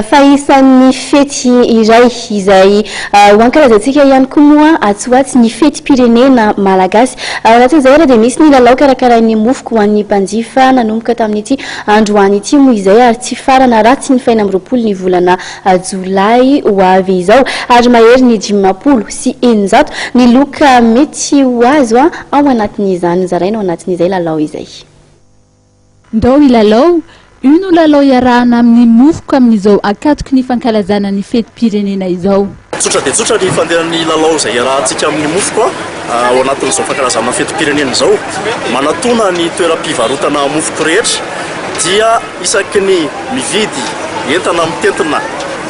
Fa isan'ny fety iray izay ho ankalazaintsika ihany koa moa atsy ho atsy ny fetim-pirenena malagasy. Ao anatin'izay ary dia misy ny lalao karakarain'ny Mofoko ho an'ny mpanjifa nanomboka tamin'ity androany ity moa izay ary tsy hifarana raha tsy ny faha 21 ny volana jolay ho avy izao ary mahery ny 650 ny loka mety ho azo ao anatin'izany zaraina ao anatin'izay lalao izay. Ndao hilalao, io no lalao iarahana amin'ny Mofoko amin'izao ankatoky ny fankalazana ny fetim-pirenena izao. Tsotra dia tsotra ny fandehan'ny lalao izay iarahantsika amin'ny Mofoko ao anatin'izao fankalazana ny fetim-pirenena izao. Manatona ny toeram-pivarotana mofoko rehetra dia isaky ny mividy entana mitentina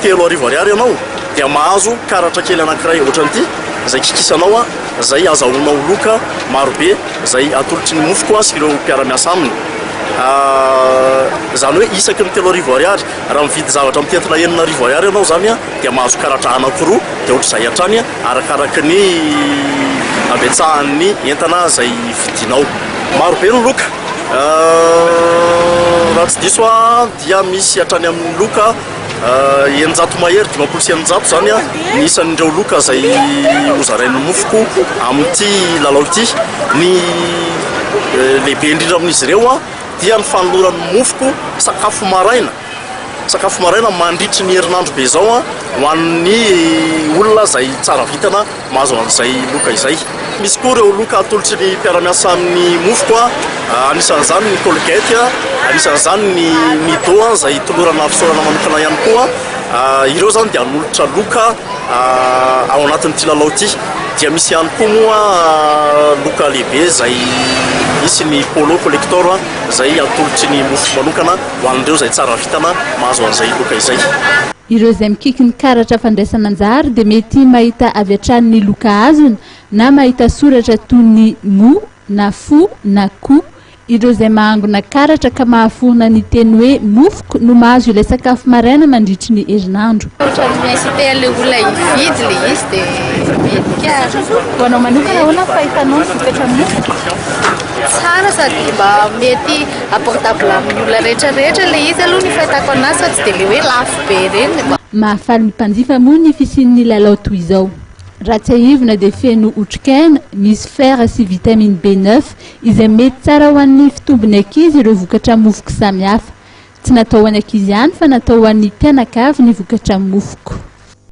3000 ariary ianao dia mahazo karatra kely anankiray ohatran'ity izay kikisanao izay azahoanao loka marobe izay atolotry ny Mofoko sy ireo mpiara-miasa aminy. Izany hoe isaky ny 3000 ariary, raha mividy zavatra mitentina 6000 ariary ianao izany dia mahazo karatra anankiroa, dia ohatr'izay hatrany arakaraky ny habetsahan'ny entana izay vidinao. Marobe ny loka, raha tsy diso aho dia misy hatrany amin'ny loka 600 mahery, 650 izany ny isan'ireo loka izay hozarain'ny Mofoko amin'ity lalao ity. Ny lehibe indrindra amin'izy ireo dia ny fanoloran'ny Mofoko sakafo maraina, sakafo maraina mandritry ny herinandro be izao ho an'ny olona izay tsara vintana mahazo an'izay loka izay. Misy koa ireo loka atolotry ny mpiara-miasa amin'ny Mofoko, anisan'izany ny Colgate, anisan'izany ny Nido izay tolorana fisaorana manokana ihany koa. Ireo izany dia hanolotra loka ao anatin'ity lalao ity. Dia misy ihany koa moa loka lehibe izay misy ny Polo Collector izay atolotry ny Mofoko manokana ho an'ireo izay tsara vintana mahazo an'izay loka izay. Ireo izay mikiky ny karatra fandraisana anjara dia mety mahita avy hatrany ny loka azony na mahita soratra toy ny mo na fo na ko. Ireo izay mahangona karatra ka mahaforona ny teny hoe mofoko no mahazo ilay sakafo maraina mandritry ny herinandro. Ohatran'ny mi-inciter an'ilay olona hividy ilay izy dia mety ka. Ho anao manokana ahoana ny fahitanao ny vokatra mofoko? Tsara sady mba mety abordable amin'ny olona rehetra rehetra ilay izy aloha ny fahitako anazy fa tsy dia ilay hoe lafo be ireny. Mahafaly ny mpanjifa moa ny fisian'ny lalao toy izao. Raha tsiahivina dia feno otrikaina, misy fer sy vitamine B9 izay mety tsara ho an'ny fitombon'ny ankizy ireo vokatra mofoko samihafa. Tsy natao ho an'ny ankizy ihany fa natao ho an'ny mpianakavy ny vokatra mofoko.